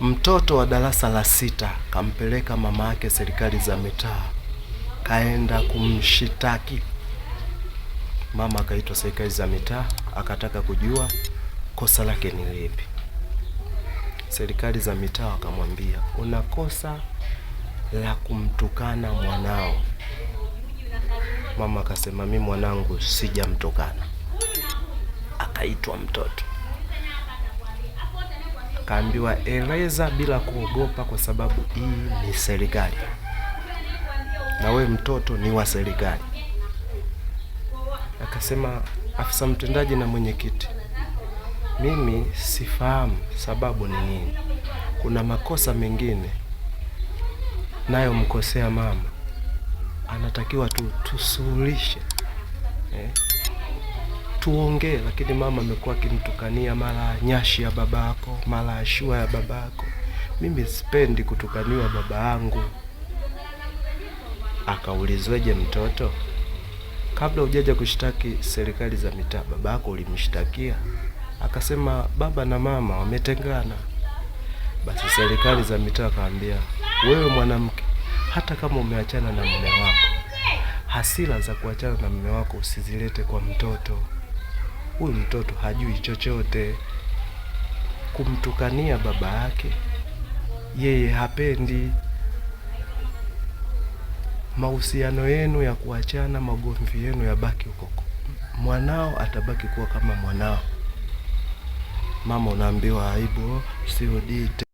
Mtoto wa darasa la sita kampeleka mama yake serikali za mitaa, kaenda kumshitaki. Mama akaitwa serikali za mitaa, akataka kujua kosa lake ni lipi. Serikali za mitaa wakamwambia una kosa la kumtukana mwanao. Mama akasema mi mwanangu sijamtukana. Akaitwa mtoto akaambiwa eleza bila kuogopa, kwa sababu hii ni serikali na we mtoto ni wa serikali. Akasema afisa mtendaji na mwenyekiti, mimi sifahamu sababu ni nini. Kuna makosa mengine nayo mkosea mama, anatakiwa tu tusuluhishe, eh, tuongee, lakini mama amekuwa akinitukania mara nyashi ya babako, mara ashua ya babako. Mimi sipendi kutukaniwa baba yangu. Akaulizweje mtoto, kabla hujaja kushtaki serikali za mitaa, babako ulimshtakia? Akasema baba na mama wametengana. Basi serikali za mitaa akaambia, wewe mwanamke, hata kama umeachana na mume wako, hasira za kuachana na mume wako usizilete kwa mtoto. Huyu mtoto hajui chochote. Kumtukania baba yake yeye hapendi. Mahusiano yenu ya kuachana, magomvi yenu yabaki huko, mwanao atabaki kuwa kama mwanao. Mama unaambiwa aibu, sio dite.